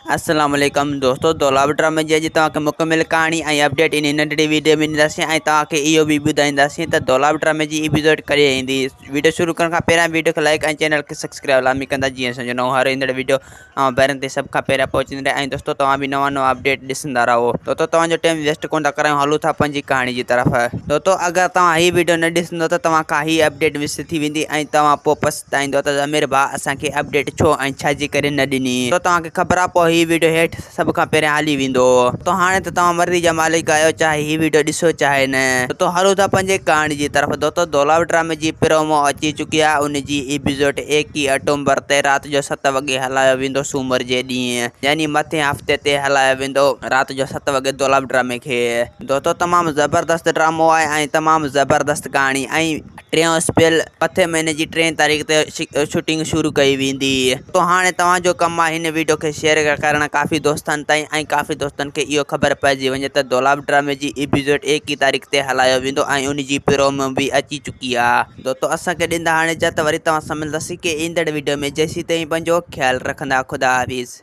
السلام عليڪم دوستو دولاب ڊرامي جي اڄ توهان کي مڪمل ڪهاڻي ۽ اپڊيٽ انهي ننڍڙي ويڊيو ۾ ڏينداسين ۽ توهان کي اهو به ٻڌائينداسين ته دولاب ڊرامي جي ايپيسوڊ ڪڏهن ايندي ويڊيو شروع ڪرڻ کان پهريان ويڊيو کي لائڪ ۽ چينل کي سبسڪرائب لازمي ڪندا جيئن اسان جو نئون هر ايندڙ ويڊيو اوهان ڀائرن تائين سڀ کان پهريان پهچندي رهي ۽ دوستو توهان به نوان نوان اپڊيٽ ڏسندا رهو دوستو توهان جو ٽائيم ويسٽ ڪونه ٿا ڪرايون هلون ٿا پنهنجي ڪهاڻي جي طرف دوستو اگر توهان هي ويڊيو نه ڏسندو ته توهان کان هي اپڊيٽ مس ٿي ويندي ۽ توهان پوء پڇتائيندو ته ضمير ڀاء اسان کي اپڊيٽ ڇو ۽ ڇا جي ڪري نه ڏني. تو توهان کي خبر آ پوء هي ويڊيو هيٺ سڀ کان پهريان هلي ويندو. تو هاڻي ته توهان مرضي جا مالڪ آهيو چاهي هي ويڊيو ڏسو چاهي نه. تو هلون ٿا پنهنجي ڪهاڻي جي طرف دوستو دولاب ڊرامي جي پرومو اچي چڪي آ ان جي ايپيسوڊ ايڪيهه آڪٽومبر تي رات جو ست وڳي هلايو ويندو سومر جي ڏينهن يعني مٿين هفتي تي هلايو ويندو رات جو ست وڳي دولاب ڊرامي کي. دوستو تمام زبردست ڊرامو آهي ۽ تمام زبردست ڪهاڻي ۽ ٽيون اسپيل مٿين مهيني جي ٽين تاريخ تي شوٽنگ شروع ڪئي ويندي. تو هاڻي توهان جو ڪم آهي هن ويڊيو کي شيئر ڪرڻ ڪافي دوستن تائين ۽ ڪافي دوستن کي اهو خبر پئجي وڃي ته دولاب ڊرامي جي ايپيسوڊ ايڪيهه تاريخ تي هلايو ويندو ۽ ان جي پرومو به اچي چڪي آ. دوستو اسان کي ڏيندا هاڻي اجازت وري توهان سان ملنداسين ڪنهن ايندڙ ويڊيو ۾ جيسين تائين پنهنجو خيال رکندا خدا حافظ.